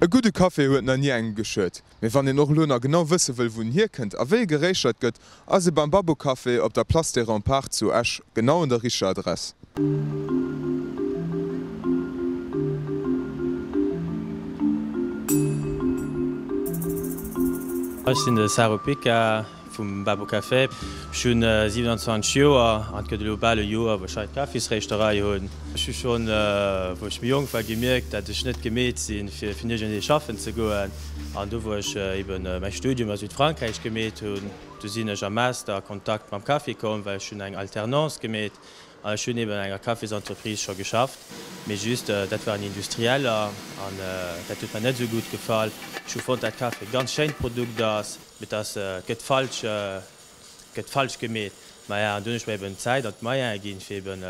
E gudde Café huet nach ni engem geschuet. Mee wann een och elo nach genau wësse wëll wou en hierkënnt a wéi e geréichert gëtt, ass ee beim Babbo Café op der Place des Remparts zu Esch genau un der richteger Adress. Ech sinn de Saro Pica vum Babbo Café. Ech hunn 27 Joer an et gëtt elo bal e Joer wou ech hei d'Kaffisréischterei hunn. Ech hu schonn wou ech méi jonk war gemierkt dat ech net gemeet sinn fir fir iergendee schaffen ze goen an do wou ech eben mäi Studium a Südfrankräich gemeet hunn, do sinn ech am Master a Kontakt mam Kaffi komm well ech hunn eng Alternance gemeet An ech hunn eben an enger Cafésentreprise scho geschafft, mee just dat waren Industrieller an dat huet mer net esou gutt gefall. Ech hu fonnt, dat Café e ganz schéint Produkt ass, mee dass et gëtt falsch, gëtt falsch gemeet. Maja, an du hunn ech mer eben d'Zäit an d'Moyene ginn, fir eben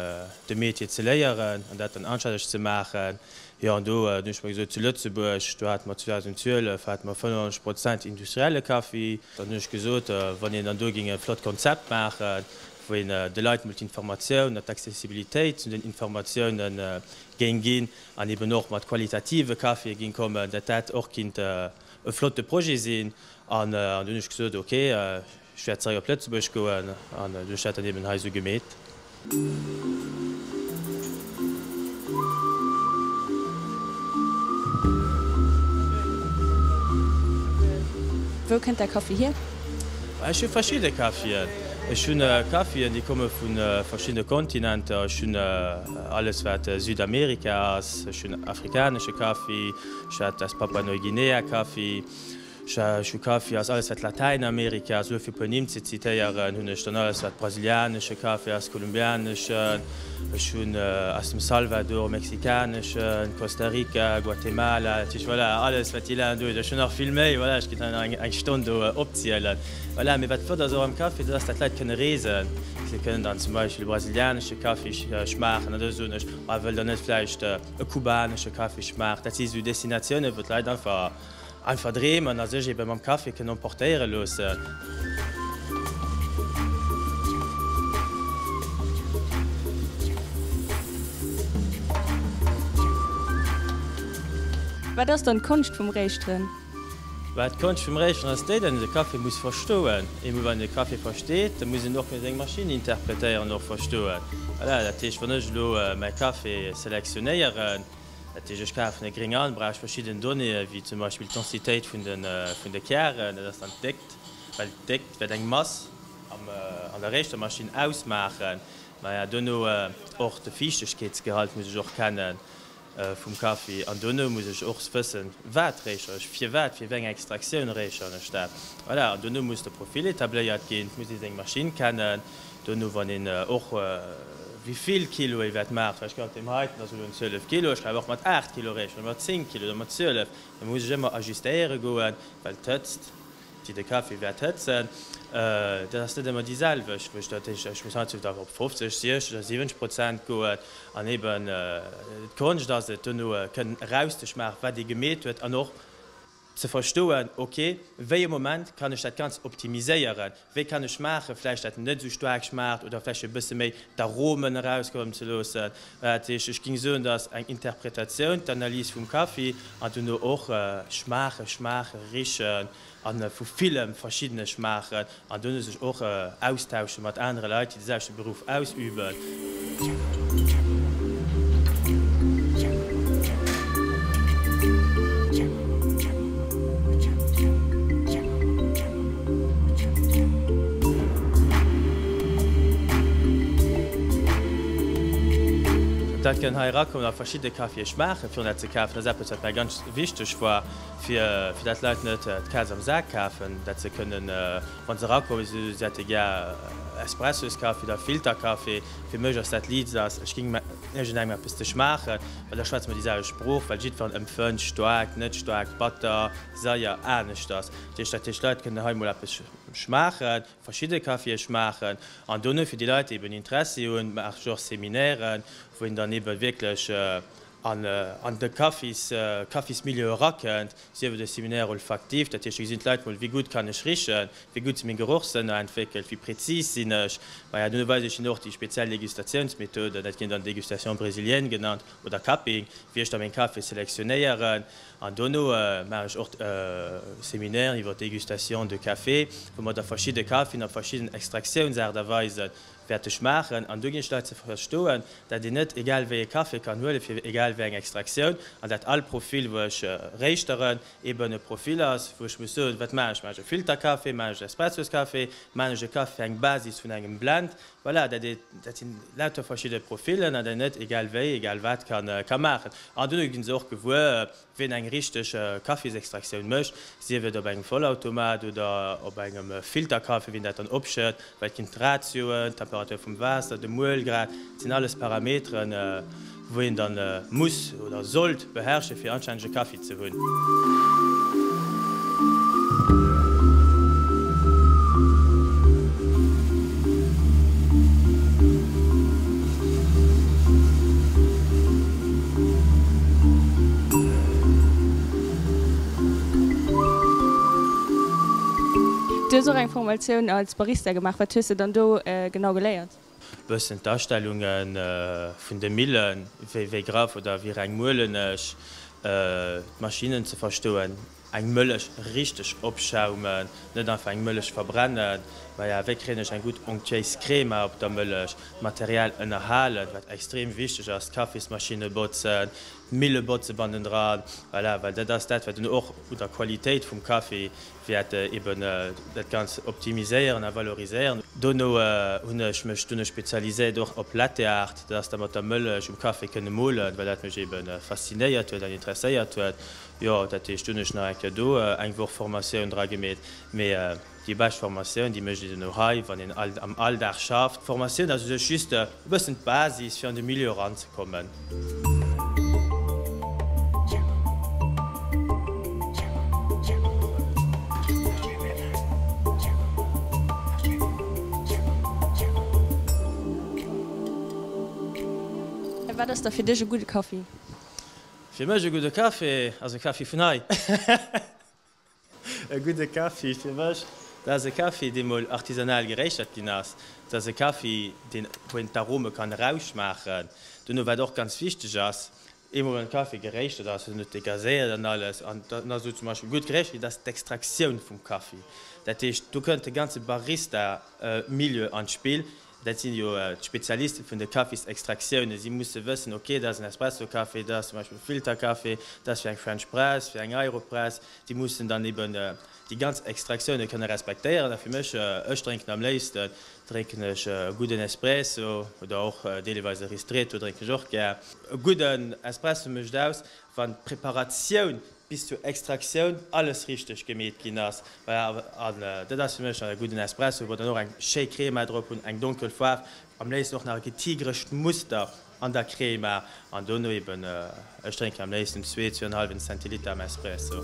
de Métier ze léieren an dat dann anstänneg ze maachen. Jo, an do hunn ech mer gesot, zu Lëtzebuerg, do hate mer 2012 hate mer 95 Prozent industrielle Kaffi. Dann hunn ech gesot, wann een dann do géing e flott Konzept maachen, wou een de Leit mol d'Informatioun an d'Accessibilitéit zu den Informatioune géing ginn an eben och mat qualitative Caféë géing kommen, datt dat och kinnt e flotte Projet sinn. An du hunn ech gesot, ok, ech wäert zeréck op Lëtzebuerg goen an du hunn ech dat dann eben hei esou gemeet. Wou kënnt däi Kaffi hier? Ech hu verschidde Kaffien. Ech hunn Kaffien, déi komme vu verschiddene Kontinenter. Ech hunn alles wat Südamerika ass. Ech hunn afrikanesche Kaffi, ech hat aus Papua-Neuguinea Kaffi. Ech hu Kaffi ass alles wat Latäinamerika ass, elo fir e puer Nimm ze zitéieren, hunn ech dann alles wat brasilianesche Kaffi ass, kolumbianeschen, ech hunn aus dem Salvador, mexikaneschen, Costa Rica, Guatemala, dat heescht voilà, alles wat déi Länner do hunn. Ech hunn nach vill méi, voilà, ech kéint hei nach eng Stonn do opzielen. Voilà, mee wat flott ass och am Kaffi, dat ass dat d'Leit kënne reesen. Se kënnen dann zum Beispill e brasilianesche Kaffi schmaachen an da soen ech, ah wëllt der net vläicht e kubanesche Kaffi schmaachen? Dat si sou Destinatiounen, wou d'Leit einfach Einfach dreemen a sech eben mam Café kënnen emportéiere loossen. Wat ass dann d'Konscht vum Réischteren? Bah, d'Konscht vum Réischteren ass déi, datt een de Café muss verstoen. Eemol wann een de Café versteet, da muss een och kënnen seng Maschinn interpretéieren an och verstoen. Voilà, dat heescht, wann ech elo mäi Café selektionéieren, Dat heescht, ech kafen e gréng an, brauch ech verschidden Donnéeë wéi zum Beispill d'Densitéit vun de Kären, dat ass dann d'Déckt, well d'Déckt wäert eng Mass an der Réischtermaschinn ausmaachen. Maja, duerno och de Fiichtegkeetsgehalt muss ech och kenne vum Kaffi an duerno muss ech och wëssen, wat réischere ech, firwat, fir wéi eng Extraktioun réischeren ech dat. Voilà, an duerno muss de Profil etabléiert ginn, et muss ee seng Maschinn kennen. Dono wann een och wéivill Kilo ee wäert maachen, well ech kann mat deem heiten, ass elo en 12 Kilo, ech kann awer och mat 8 Kilo rechnen oder mat 10 Kilo oder mat 12, da muss ech ëmmer ajustéiere goen, well d'Hëtzt, déi de Kaffi wäert hëtzen, dat ass net ëmmer déi selwecht, wou ech dat heescht, ech muss heiansdo da op 50, 60 oder 70 Prozent goen an eben d'Konscht ass et dono kënnen erauszeschmaachen, wat ee gemeet huet an och Ze verstoen, ok, wéi e Moment kann ech dat Ganzt optimiséieren, wéi kann ech maachen, vläicht dat net esou staark schmaacht oder vläicht e bësse méi d'Aromen erauskommen ze loossen. Dat heescht, ech géing soen, dass eng Interpretatioun, d'Analys vum Kaffi an dono och schmaachen, schmaachen, richen a vu ville verschiddene schmaachen an dono sech och austausche mat anere Leit, déi de selwechte Beruff ausüben. D'Leit kënnen hei erakommen a verschidde Caféë schmaachen, virun dat ze kafen. Dat ass eppes, wat mär ganz wichteg war, fir fir dat d'Leit net d'Kaz am Sak kafen, dat se kënnen, wa se erakommen, si hätte gär Espressoskaffi oder Filterkaffi. Fir mech ass dat Liits ass, ech géing iergendengem eppes ze schmaachen, well da schwätze mer déi selwecht Sprooch, well jiddferen empfënnt staark, net staark, batter, saier aneschters. Dat heescht, dat heescht, d'Leit kënnen hei mol eppes schmaachen, verschidde Kaffie schmaachen an dono fir déi Leit, déi eben Interessi hunn, maache ech och Seminairen, wou een dann ebe wierklech. An an de Kaffis, Kaffismilieu erakënnt, sief et e Séminaire olfactif, dat heescht, do gesinn d'Leit mol, wéi gutt kann ech richen, wéi gutt si meng Gerochssënner entwéckelt, wéi prezis sinn ech. Maja, duerno weisen ech hinnen och déi speziell Degustatiounsmethoden, dat ginn dann Dégustation brésilienne genannt oder Cupping, wéi ech da meng Kaffie selektionéieren. An dono maache ech och Seminairen iwwer Dégustation de café, wou mer da verschidde Kaffien a verschidden Extraktiounsaart a Weisen wäert ech maachen. An do ginn ech d'Leit ze verstoen, dat een net egal wéi e Café kann huelen fir egal wéi eng Extraktioun an dat all Profil, wou ech réischteren, eben e Profil ass, wou ech muss soen, wat maachen ech, maachen ech e Filtercafé, maachen ech e Espresso's-Café, maachen ech e Café fir eng Basis vun engem Blend. Voilà, dat dat sinn lauter verschidde Profilen an dat een net egal wéi, egal wat ka maachen. An duerno ginn se och gewuer, Wien eng richteg Kaffisextraktioun mécht, sief et op engem Vollautomat oder op engem Filterkaffi, wien dat dann opschëtt, wat ginn d'Ratioen, d'Temperatur vum Waasser, de Muelgrad, dat sinn alles Parameteren, wou een dann muss oder sollt beherrschen, fir anstännege Kaffi ze hunn. Du hues och eng Formatioun als Barista gemaach. Wat hues de dann do genau geléiert? Bëssen d'Astellunge vun de Millen, wéi graff oder wéi reng muelen ech, d'Maschinnen ze verstoen, Eng Mëllech richteg opschaumen, net einfach eng Mëllech verbrennen. Maja, wéi kréien ech eng gutt onctuéis Crema op der Mëllech? D'Material ënnerhalen, wat extrem wichteg ass, d'Kaffismaschinne botzen, d'Mille botze bannendran, voilà, well dat ass dat, wat duerno och un der Qualitéit vum Kaffi wäert eben dat Ganzt optimiséieren a valoriséieren. Dono hunn ech mech dunne spezialiséiert och op Latte Art, dat ass da mat der Mëllech um Kaffi kënne molen, well dat mech eben faszinéiert huet an interesséiert huet. Jo, dat heescht, hunn ech nach eng Kéier do eng Woch Formatioun dra gemeet. Mee déi bescht Formatioun, déi mécht een duerno hei, wann een am Alldag schafft. D'Formatioun ass u sech just e bëssen d'Basis, fir an de Milieu eranzekommen. Wat ass da fir dech e gudde Kaffi? Fir mech e gudde Café ass e Kaffi vun hei. E gudde Kaffi fir mech, dat ass e Kaffi, dee mol artisanal geréischert ginn ass. Dat ass e Kaffi, deen, wou een d'Arome kann erausschmaachen. Duerno, wat och ganz wichteg ass, eemol wann de Kaffi geréischtert ass, en huet degaséiert an alles, an dann ass elo zum Beispill gutt geréischt ginn, dat ass d'Extraktioun vum Kaffi. Dat heescht, do kënnt de ganze Barista-Milieu an d'Spill. Dat sinn jo d'Spezialiste vun de Kaffisextraktiounen. Si musse wëssen, ok, dat ass en Espresso-Café, dat ass zum Beispill e Filtercafé, dat ass fir eng French Press, fir eng Aeropress. Déi mussen dann eben déi ganz Extraktioune kënne respektéieren. A fir mech, ech drénken am léifsten, drénken ech e gudden Espresso oder och deeleweis e Ristretto drénken ech och gär. E gudden Espresso mécht aus, wann d'Preparatioun bis zur Extraktioun alles richteg gemeet ginn ass. An dat ass fir mech e gudden Espresso, wou dann och eng schéi Crema drop hunn, eng donkel Faarf, am léifsten och nach e getigrescht Muster an der Crema an dono eben, ech drénken am léifsten zwee, zwee an hallwen Zentiliter am Espresso.